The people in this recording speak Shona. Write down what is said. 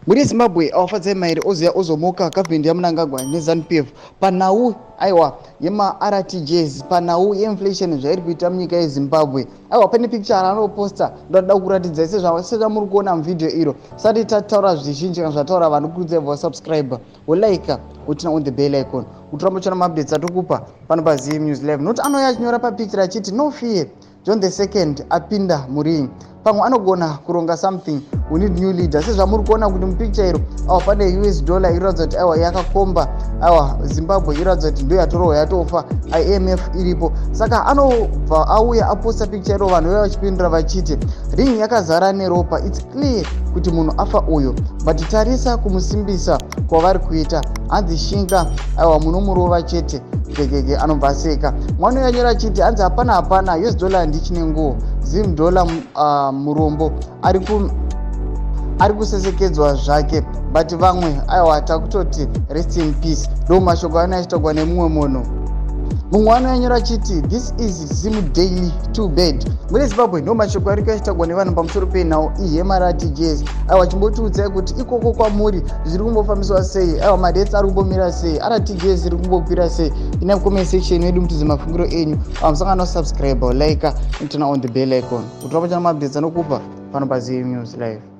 Mhuri yeZimbabwe, aWafadzai Mairi oziya ozomuka government yaMnangagwa neZANU-PF panhau, aiwa, yemaRTGS, panhau yeinflation zvairi kuita munyika yeZimbabwe. Aiwa, pane picture raanoposta, ndoda kuratidzai sezvamuri kuona muvhidhiyo iro. Sati tataura zvizhinji kana zvataura vanhu, kurudzai vasubscribe, wolike, woturn on the bell icon kuti urambe uchiona maupdates atokupa pano paZim News Live. Nokuti anouya achinyora papicture achiti, "No fear, John the Second apinda muring, pamwe anogona kuronga something. We need new leader." Sezvamuri kuona kuti mupicture iro, aiwa, pane US dollar iroratidza kuti, aiwa, yakakomba. Aiwa, Zimbabwe iroratidza kuti ndo yatorohwa, yatofa, IMF iripo. Saka anobva auya aposta picture iro, vanhu veva vachipindura vachiti, "Ring yakazara neropa, it's clear kuti munhu afa uyo, but tarisa kumusimbisa kwavari kuita." Hanzi, "Shinga, aiwa, munomurova chete." Gegege, anobva aseka. Mwana uyo anyora achiti, hanzi, "Hapana, hapana, US dollar handichine nguo, Zim dollar murombo ari kusesekedzwa zvake, but vamwe, aiwa, takutoti rest in peace." Ndo mashoko ano achitogwa nemumwe munhu. Mumwe anoyanyora achiti, "This is Zim daily, too bad." Mune Zimbabwe, ndo mashoko ari kuachitagwa nevanhu pamusoro penhau iyi yemaRTGS. Aiwa, chimbotiudzai kuti ikoko kwamuri zviri kumbofambiswa sei? Aiwa, marates ari kumbomira sei? RTGS iri kumbokwira sei? Ina comment section yedu, mutize mafungiro enyu. Musangano subscribe, like, turn on the bell icon kuti urambe uchiona maupdates anokupa pano paZim News Live.